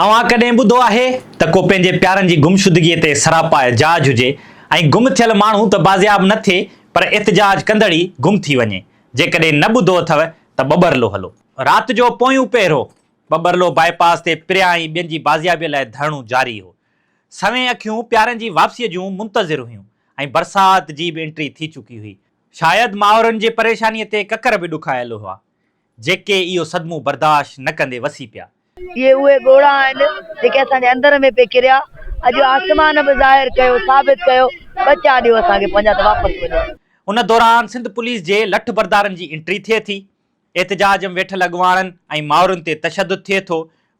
اوهان ڪڏهن ٻڌو آهي ته ڪو پنهنجي پيارن جي گمشدگيء تي سراپا احجاج هجي ۽ گم ٿيل ماڻهو ته بازياب نه ٿئي پر احتجاج ڪندڙ ئي گم ٿي وڃي؟ جيڪڏهن نه ٻڌو اٿئو ته ٻٻرلو هلو. رات جو پويون پهر هو. ٻٻرلو باء پاس تي پريا ۽ ٻين جي بازيابيء لاء ڌرڻو جاري هو. سوين اکيون پيارن جي واپسيء جون منتظر هيون ۽ برسات جي به انٽري ٿي چڪي هئي. شايد مائرن جي پريشانيء تي ڪڪر به ڏکايل هئا. جيڪي اهو صدمو برداشت نه ڪندي وسي پيا. اهي اهي ڳوڙها آهن، جيڪي اسان جي اندر ۾ پئي ڪريا. اڄ آسمان به ظاهر ڪيو، ثابت ڪيو، ٻچا ڏيو اسان کي پنهنجا ته واپس وڃون. ان دوران سنڌ پوليس جي لٺ بردارن جي انٽري ٿئي ٿي. احتجاج م ويٺل اڳواڻن ۽ مائرن تي تشدد ٿئي ٿو.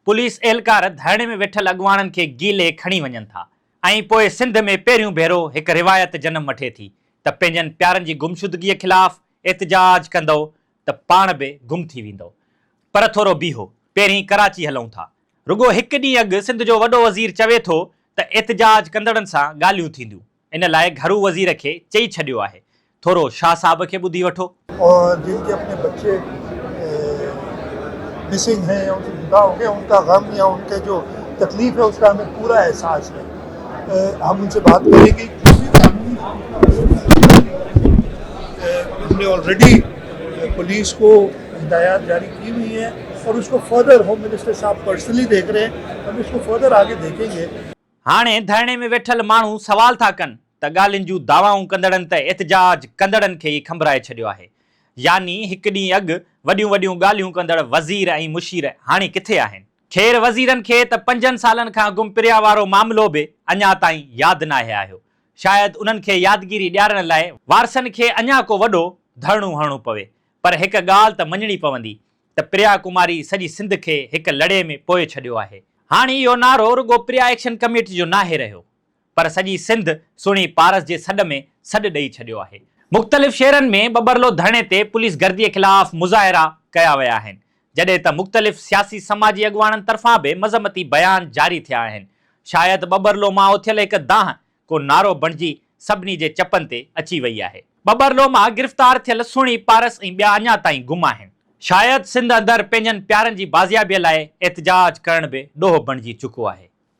پوليس اهلڪار ڌرڻي ۾ ويٺل اڳواڻن کي گيلي کڻي وڃن ٿا ۽ پوء سنڌ ۾ پهريون ڀيرو هڪ روايت جنم وٺي ٿي ته پنهنجن پيارن جي گمشدگيء خلاف احتجاج ڪندؤ ته پاڻ به گم ٿي ويندؤ. پر ٿورو بيهو، پهرين ڪراچي هلون ٿا. رڳو هڪ ڏينهن اڳ سنڌ جو وڏو وزير چوي ٿو ته احتجاج ڪندڙن سان ڳالهيون ٿينديون. ان لاء گهرو وزير کي چئي ڇڏيو آهي. ٿورو شاهه صاحب کي ٻڌي وٺو. اور جن ڪي اپني بچي مسنگ هين يا ان سي جدا هو گئي ان ڪا غم يا ان ڪي جو تڪليف هي اس ڪا همين پورا احساس هي هم ان سي بات ڪرين گي جو بي قانوني هم ني آلريڊي پوليس ڪو هدايات جاري ڪي هئي هين اور اس ڪو فردر هوم منسٽر صاحب پرسنلي ديک رهي هين هم اس ڪو فردر آگي ديکين گي. هاڻي ڌرڻي ۾ ويٺل ماڻهو سوال ٿا ڪن ته ڳالهين جون دعوائون ڪندڙن ته احتجاج ڪندڙن کي ئي کنڀرائي ڇڏيو آهي. يعني هڪ ڏينهن اڳ وڏيون وڏيون ڳالهيون ڪندڙ وزير ۽ مشير هاڻي ڪٿي آهن؟ خير وزيرن کي ته پنجن سالن کان گم پريا وارو معاملو به اڃا تائين ياد ناهي آيو. شايد انهن کي يادگيري ڏيارڻ لاء وارثن کي اڃا ڪو وڏو ڌرڻو هڻڻو پوي. پر هڪ ڳالهه ته مڃڻي پوندي ته پريا ڪماري سڄي سنڌ کي هڪ لڙي ۾ پوئي ڇڏيو آهي. هاڻي اهو نعرو رڳو پريا ايڪشن ڪميٽي جو ناهي رهيو. پر سڄي سنڌ سهڻي پارس جي سڏ ۾ سڏ ڏئي ڇڏيو آهي. مختلف شهرن ۾ ٻٻرلو ڌرڻي تي پوليس گردي خلاف مظاهرا ڪيا ويا آهن، جڏهن ته مختلف سياسي سماجي اڳواڻن طرفان به مذمتي بيان جاري ٿيا آهن. شايد ٻٻرلو مان اٿيل هڪ دانهن ڪو نعرو بڻجي سڀني جي چپن تي اچي وئي آهي. ٻٻرلو مان گرفتار ٿيل سهڻي پارس ۽ ٻيا اڃا تائين گم آهن. شايد سنڌ اندر پنهنجن پيارن جي بازيابي لاء احتجاج ڪرڻ به ڏوهه بڻجي چڪو آهي.